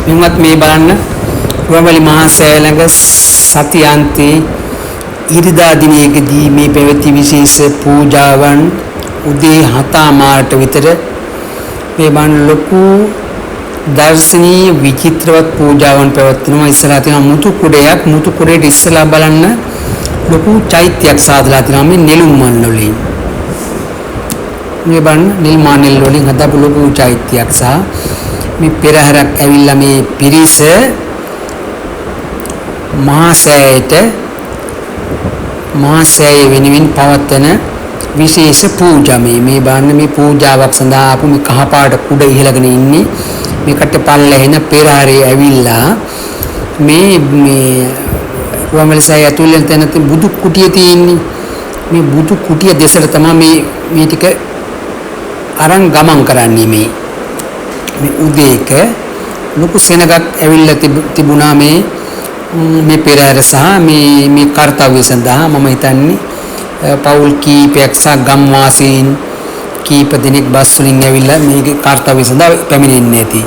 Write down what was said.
මෙහෙමත් මේ බලන්න රුවන්වැලි මහා සෑය ළඟ සතියන්තේ ඉරිදා දිනයකදී මේ පැවති විශේෂ පූජාවන් උදේ 7:00 විතර මේ බලන්න ලොකු දර්ශනීය විචිත්‍රවත් පූජාවන් පැවැත්වෙනවා. ඉස්සරහා තියෙන මුතු කුඩයක්, මුතු කුඩේට ඉස්සලා බලන්න ලොකු චෛත්‍යයක් සාදලා තියෙනවා මේ නෙළුම් මල් වලින්. මේ බලන්න නිල් මානෙල් වලින් හදපු ලොකු චෛත්‍යයක් සහ මේ පෙරහැරක් ඇවිල්ලා මේ පිරිස මහා සෑයට මහා සෑය වෙනුවෙන් පවත්වන විශේෂ පූජා. මේ මේ බලන්න මේ පූජාවක් සඳහා ආපු මේ කහ පාට කුඩ ඉහළගෙන ඉන්නේ මේකට පල්ලෙහෙන පෙරහැරේ ඇවිල්ලා මේ මේ රුවන්වැලි සෑය ඇතුල් වෙන තැන තියෙන බුදු කුටිය තියෙන්නේ. මේ බුදු කුටිය දෙසට තමයි මේ මේ ටික අරන් ගමන් කරන්නේ. මේ මේ උදේක ලොකු සෙනගක් ඇවිල්ලා තිබුණා මේ මේ පෙරහැර සහ මේ මේ කර්තව්‍ය සඳහා. මම හිතන්නේ පවුල් කීපයක් සහ ගම්වාසීන් කීප දෙනෙක් බස් වලින් ඇවිල්ලා මේ කර්තව්‍ය සඳහා පැමිණෙන්නේ නැති.